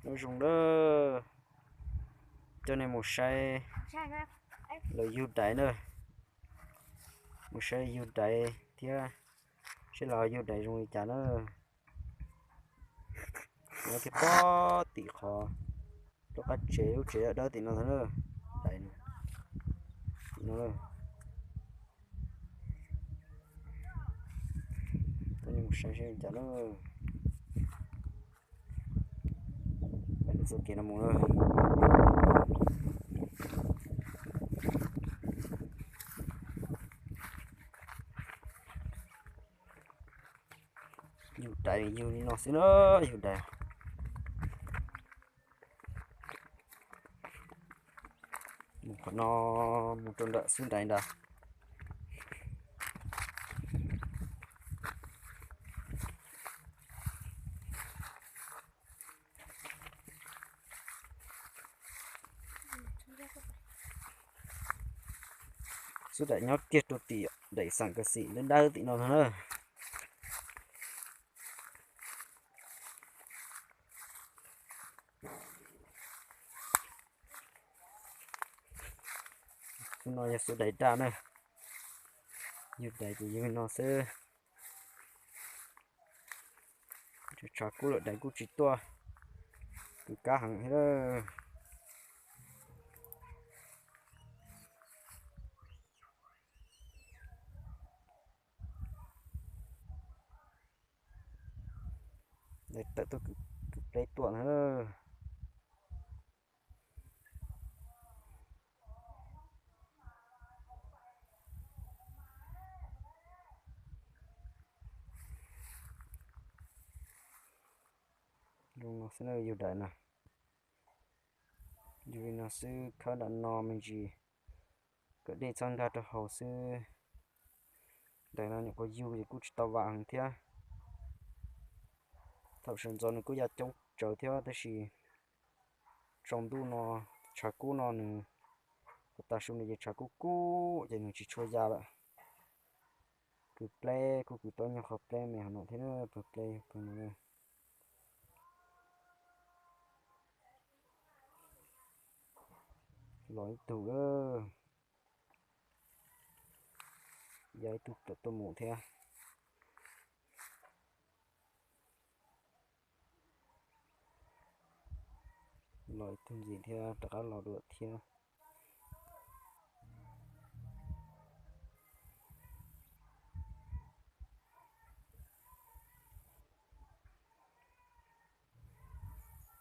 Nyob zoo nawb, coj nej mus saib lawv yug daiv na, mus saib yug daiv thiab, saib lawv yug daiv zoo li cas na. Nyob thiab pob tim qhov lub qab tsev, lub tsev dawb tim no ntag na, daiv tim no. Coj nej mus saib saib li cas na. Txoj kev no mus na. Yug daiv yug li no xwb na, yug daiv. Mus qhov no, mus rau nram xub nraiv ntag. Xub nraiv nyob kiag rau tim daim xam kav xim dawb dawb tim no ntag na. Xub no yog xub daiv daj na, yug daiv ces yug li no xwb. Tshav kub lawm daiv kuj tsis tuaj, kwv kab heev thiab. Tawm tuaj kwv pleb tuaj na. Zoo no xwb na yug daiv na. Yug li no xwb, khawb nram no me ntsis, kom dej txhob nkag rau hauv xwb. Daiv no nyuam qhuav yug ces kuj tsis tau vam heev thiab. Thaum sawv ntxov nws kuj ya coob tsawv thiab tab sis tsaus ntuj no tshav kub no nws, tag su no ces tshav kub kub ces nws tsis tshua ya lawm. Kwv pleb kuj kwv tau nyuag qhov pleb me hov no thiab, pawg pleb pawg no. Los ib tug, ya ib tug tawm tuaj mus thiab. Los ib tug ntxiv thiab rov qab los dua thiab.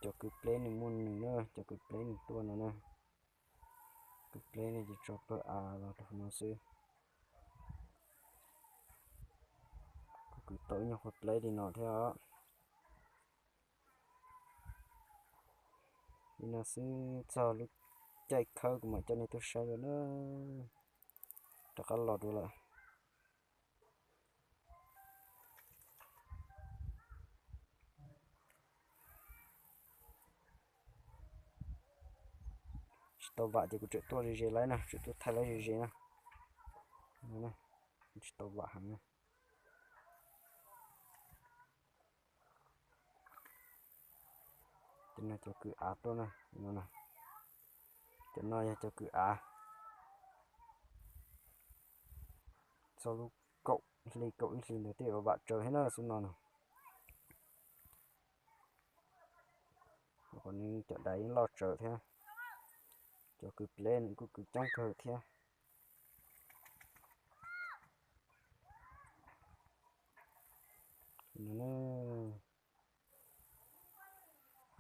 Cov kwv pleb nws muaj nws na, cov kwv pleb nws tuaj no na. Kwv pleb no ces tso pawg av los rau hauv no xwb. Kuv kwv tau ib nyuag qhov pleb li no thiab os. Li no xwb, txog lub caij khawb kuv mam coj nej tuaj saib dua na. Rov qab los dua lawm. Tsis tau vam ces kuv tseem tuaj ze ze lawm na, tseem tuaj thaij lawm ze ze na. Tsis tau vam heev na. Cov no cov kwv av tuaj na. Cov no yog cov kwv av. Txog lub kaum hli kaum ib hli ntawd tej zaum vam tsawv thiab na xwb no na. Qhov no cov daiv loj tsawv thiab. Cov kwv pleb nws kuj kwv coob kawg thiab.